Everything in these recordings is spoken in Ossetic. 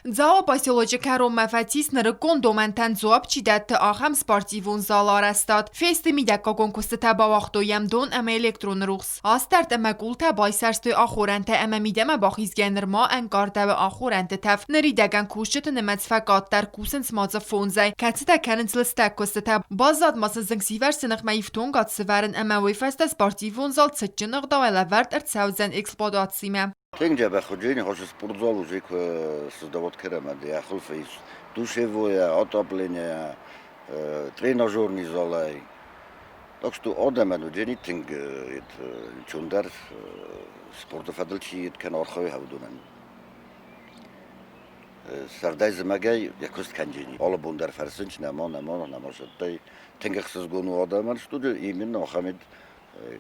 Дзауы поселочы кӕронмӕ фӕцис нырыккон домӕнтӕн дзуапп чи дӕтты, ахӕм спортивон залы арӕзтад. Фесты мидӕггагон куыстытӕ, бауагътой йӕм дон ӕмӕ электроны рухс. Астӕрд ӕмӕ къултӕ байсӕрстой ахорӕнтӕ ӕмӕ мидӕмӕ бахизгӕ нырма ӕнкъардӕуы ахорӕнты тӕф. Ныридӕгӕн кусджыты нымӕц фӕкъаддӕр, кусынц ма дзы фондзӕй, кӕцытӕ кӕнынц лыстӕг куыстытӕ. Баззад ма сын зынгсивӕрзты ныхмӕ ифтонгад сывӕрын ӕмӕ уый фӕстӕ спортивон зал цытджын ӕгъдауӕй лӕвӕрд ӕрцӕудзӕн эксплуатацимӕ. Тынг дзӕбӕх уыди, хорз спортзал уже куы создавать кӕнӕм, йӕ хуылфы ис душевое, отопление, тренажерный залӕй. Так что адӕмӕн уыди тынг чондӕр спорты фӕдыл чи кӕны архайы уыдонӕн. Сӕрдӕй зымӕгӕй йӕ куыст кӕнджени. Алы бон дӕр фӕрсынч, нӕма, нӕма, нӕма сӕттӕй. Тынг ӕхсызгон у адӕмӕн, что именно ахӕм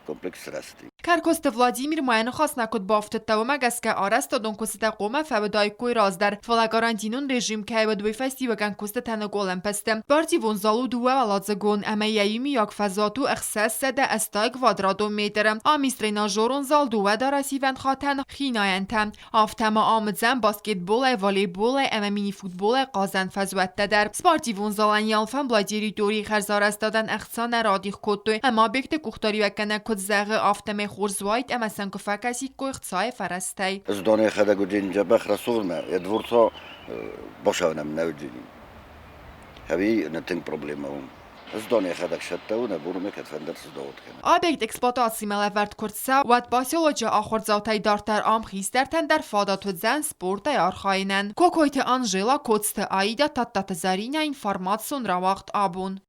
комплекс рӕзти. Кӕркосты Владимир ма йӕ ныхасмӕ куыд бафтыдта, уымӕ гӕсгӕ арӕзтадон куыстытӕ хъуамӕ фӕуыдаиккой раздӕр, фӕлӕ карантинон режим кӕй уыд, уый фӕстиуӕгӕн куыстытӕ ныкъуылымпы сты. Спортивон зал у дыууӕуӕладзыгон ӕмӕ йӕ иумиаг фӕзуат у 680 квадратон метры. Ам ис тренажерон зал, дыууӕ дарӕсивӕн хатӕн, хинайӕнтӕ. Афтӕ ма амыдзӕн баскетболӕй, волейболӕй ӕмӕ мини-футболӕй хъазӕн фӕзуӕттӕ дӕр. Спортивон залӕн йӕ алфӕмблай территорийы хӕрзарӕзтадӕн ӕхца нӕ радих кодтой ӕмӕ объекты къухдариуӕггӕнӕг куыд зӕгъы, афтӕмӕй хорз уаид ӕмӕ сӕм куы фӕкӕсиккой хцайы фӕрӕзтӕй. Ӕз донӕхӕдӕг уыдин дзӕбӕх рӕсугъдмӕ, йӕ дворца башавнӕм нӕ уыди. Ӕви нӕ тынг проблемӕ у. Ӕз донӕхӕдӕг сӕттӕ у, нӕ бон кӕд фӕндӕр сыздӕхт кӕнӕ. Объект эксплуатацимӕ лӕвӕрд куы рцӕуа, уӕд поселочы ахуырдзаутӕй дарддӕр ам хистӕртӕн дӕр фадат уыдзӕн спортӕй архайынӕн. Кокойты Анжела, Коцты Аида, Тадтаты Зӕринӕ, информацион рауагъд абон.